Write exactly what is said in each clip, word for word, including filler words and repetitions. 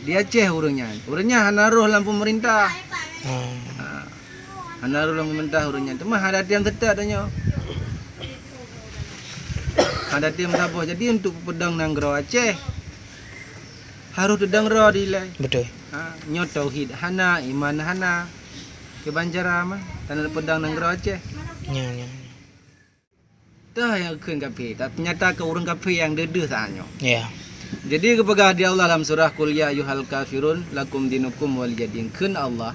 Di Aceh ureuëng nyan. Ureuëng nyan hana roh lam peumeurintah. Ha, hana roh lam peumeurintah ureuëng nyan. Teuma hana tem seutôt donya. Hana tem saboh. Jadi untuk peudong nanggroe Aceh harôh teudong droe dilée. Beutôi. Ha, nyoe tauhid hana, iman hana. Kiban cara mah, tanah peudong nanggroe Aceh. Nyo, nyo. Teuh nyang kheun kafé, tapi nyata keu ureuëng kafé nyang deuh-deuh saat nyoe. Ya. Jadi geupeugah di Allah lam surah Qul ya ayyuhal kafirun lakum dinukum waliyadin, kheun Allah,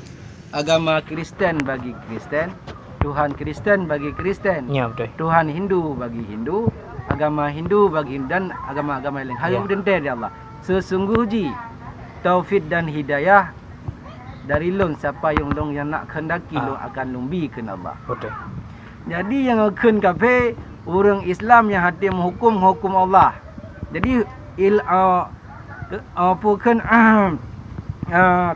agama Kristen bagi Kristen, Tuhan Kristen bagi Kristen, Ya, betul. Tuhan Hindu bagi Hindu, agama Hindu bagi Hindu, dan agama-agama lain. Hai Ya. Beuteuntée di Allah. Seusungguh jih taufik dan hidayah dari Lôn, siapa nyang Lôn nyang nak kehendaki Ah. Lôn akan Lôn bi, kheun Allah. Betul. Jadi nyang kheun kafé, ureuëng Islam nyang hati meuhukum, meuhukum Allah. Jadi il-, a, a, apa kheun, a,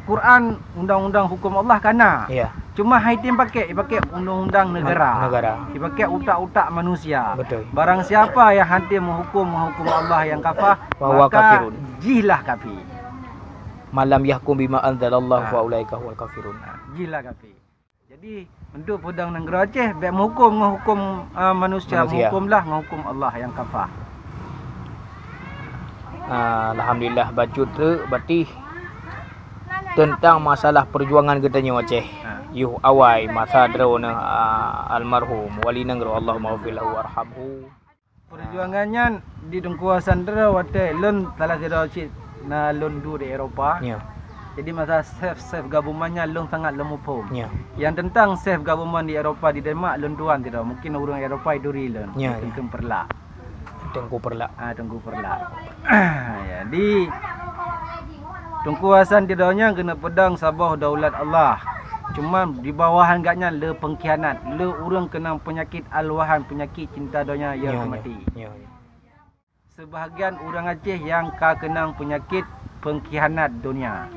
Quran, undang-undang hukum Allah kana. Ya. Cuma hai tem pakai, dipakai undang-undang negara. Negara. Dipakai utak-utak manusia. Betul. Barang siapa yang hati meuhukum, meuhukum Allah yang kafah, Fahuwa maka kafirun. Jihlah kafir. Malam yahkum bima anzalallah Ah. fa ulaika humul kafirun. Ah, jihlah kafir. Jadi, untuk peudong nanggroe Aceh, bék meuhukum ngon hukum, ah, manusia, Manusia. Meuhukumlah ngon hukum Allah yang kafah. Ah, alhamdulillah, bacut treuk batih teuntang masalah peujuangan geutanyoe Aceh. Ha. Yoh awai masa droeneuh, ah, almarhum Wali Nanggroe, Allahumma ghfir lahu warhamhu. Peujuangan nyan di Teungku Hasan droe watée lôn salah sidroe cit na lôn duek di Eropa. Ya. Jadi masa chef-chef gabungan nyan lôn sangat lôn muphom. Ya. Yang tentang chef gabungan di Eropa di Denmark lôn tuan sidroe. Mungkin ureuëng Eropa ituri lôn. Ya, ya. Teungku Perlak. Teungku Perlak. Ah, Teungku Perlak. Jadi Teungku Hasan di donya keuneuk peudong saboh daulat Allah. Cuma di bawahan gobnyan le pengkhianat, le ureuëng keunong peunyakét alwahan, peunyakét cinta donya, ya, Ya, ya. Mati. Ya, ya. Sebahagian ureuëng Aceh nyang ka keunong peunyakét pengkhianat donya.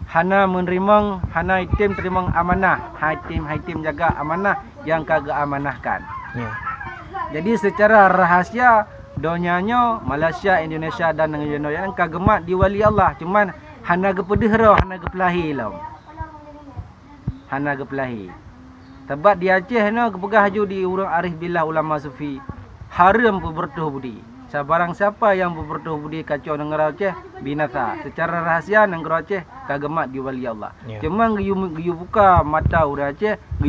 Hana meuneurimong, hana item teurimong amanah, haitem, haitem jaga amanah nyang ka geuamanahkan. Ya. Jadi secara rahasia donya nyoe, Malaysia, Indonesia dan negara-negara lain ka geumat di wali Allah, cuman hana geupeudeuh roh, hana geupeulahi lom. Hana geupeulahi. Sabab di Aceh nyoe geupeugah laju di ureuëng arif billah ulama sufi, hareuem peubeureutoh budi. Sa-, barang siapa yang peubeureutoh budi kacau nanggroe Aceh, binasa. Secara rahasia nanggroe Aceh ka geumat di wali Allah. Ya. Cuma geuyue, geuyue buka mata ureuëng Aceh,